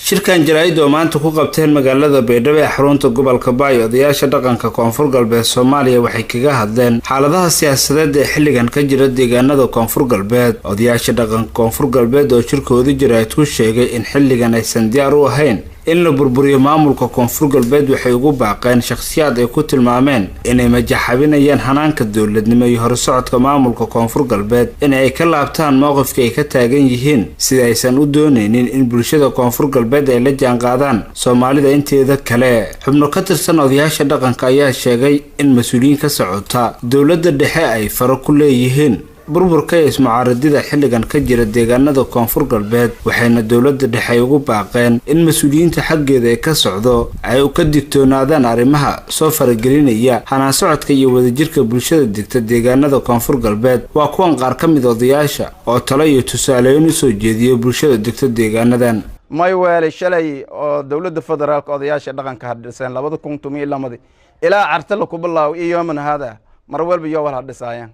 Shirkan jaraa'id oo maanta ku qabteen magaalada Baydhabo ee xarunta gobolka Baay, odayaasha dhaqanka Koonfur Galbeed Soomaaliya waxay kaga hadleen xaaladaha siyaasadeed ee xilligan ka jira deegaanada Koonfur Galbeed. Odayaasha dhaqanka Koonfur Galbeed oo shirkooda jaraa'id ku sheegay in xilligan aysan diyaar u ahayn in la burburiyo maamulka Koonfur Galbeed, waxay ugu baaqeen shakhsiyaad ay ku tilmaameen inay majaxabinayaan hanaanka dowladnimo iyo horesocodka maamulka Koonfur Galbeed in ay ka laabtaan mowqifka ay ka taagan yihiin, sida aysan u dooneynin in bulshada Koonfur Galbeed ay la jaanqaadaan Soomaalida inteeda kale. Xubno ka tirsan odayaasha dhaqanka ayaa sheegay in mas-uuliyiin ka socota dowladda dhexe ay faro ku leeyihiin burburka ee ismucaaradida xilligan ka jira deegaanada Koonfur Galbeed, waxayna dowladda dhexe ay ugu baaqeen in mas-uuliyiinta xaggeeda ee ka socdo ay ka digtoonaadaan arrimaha soo faragelinaya hanaan socodka iyo wadajirka bulshada degta deegaanada Koonfur Galbeed. Waa kuwan qaar ka mid odayaasha oo talo iyo tusaaleyn usoo jeediya bulshada degta deegaanadan. May weelay shalay oo dowladda federaalka odayaasha dhaqanka hadhiseen 2012-dii ilaa Carta laku bilaabo iyo yooman hada, mar walba iyo wal hadhisaayaan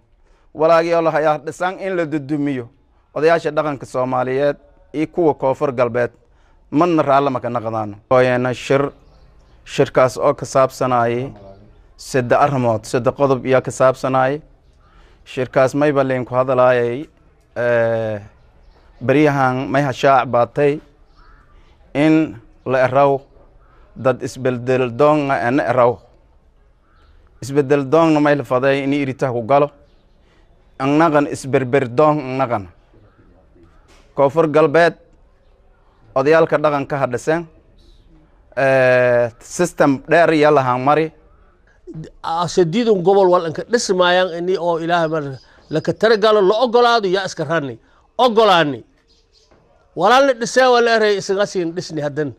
walaagii ayaa dhisaan in la dudumiyo odayaasha dhaqanka Soomaaliyeed iyo kuwa Koonfur Galbeed madna raallama ka naqdaano. Ooyeena shir, shirkaas oo ka saabsanayay sadde arrimood, sadde qodob iyaa ka saabsanayay shirkaas. Mayba liinku hadalaayay beryahan may hashaac baatay in la eraw dad isbedel doonna ena eraw isbedel doonna may la faday in iritaha ku galo annaqan isberberdoon annaqan Koonfur Galbeed. Odayaalka dhaqanka hadhiseen system dheer iyo lahaan mari. Sadiidun gobol wal inka dhismaayaan ini oo Ilaahay mar laka taragalo la ogolaado yaa iska rani ogolaani walaalna dhisee waa la eray isaga siin dhisni. Haddan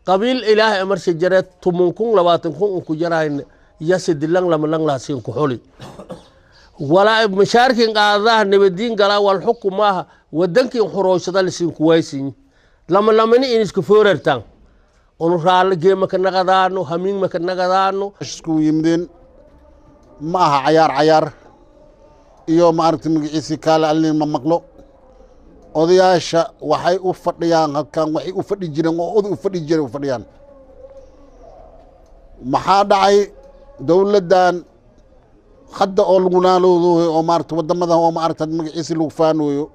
qabiil Ilaahay amarsi jare 10,000 20,000 unku jarayn ya sidilang lama lang laha siin ku xuli walaa mashaarkin qaadaha nabadiin galaa wal xukumaaha wadankin xurooysada lasiin kuwaysin lama lamani in isku foorartaan unu raallo geema ka naqadaano hamiin ma ka naqadaano. Isku yimideen ma aha cayaar cayaar iyo maaragtay magaciisii kaale allin ma maqlo. Odayaasha waxay u fadhiyaan halkan, waxay u fadhi jireen oo oday u fadhi jiray u fadhiyaan. Maxaa dhacay? Dowladdan hadda oo lagu naaloodoyo oo maaragtay waddamadan oo maaragta magaciisii lagu faanooyo,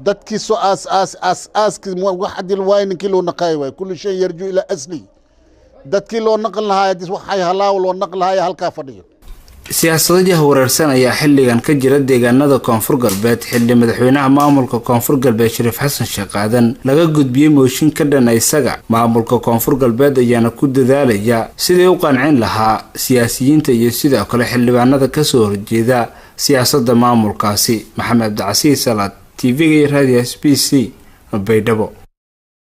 dadkii soo aas aas aas aaskii wax haddii waay ninkii loo naqaayo waay kullu shay yarju ilaa asli, dadkii loo naqan lahaay waxay halaaw loo naqan lahaaya halkaa fadhiyo. Siyaasado jahwareersan ayaa xilligan ka jira deegaanada Koonfur Galbeed, xilli madaxweynaha maamulka Koonfur Galbeed Shariif Xasan Sheekh Aadan laga gudbiyey mooshin ka dhan isaga. Maamulka Koonfur Galbeed ayaana ku dadaalaya sidii u qancin lahaa siyaasiyiinta iyo sidoo kale xildhibaanada kasoo horjeeda siyaasadda maamulkaasi. Maxamed Cabdicasiis Salaad, TV-ga iyo raadiyo SBC, Baydhabo.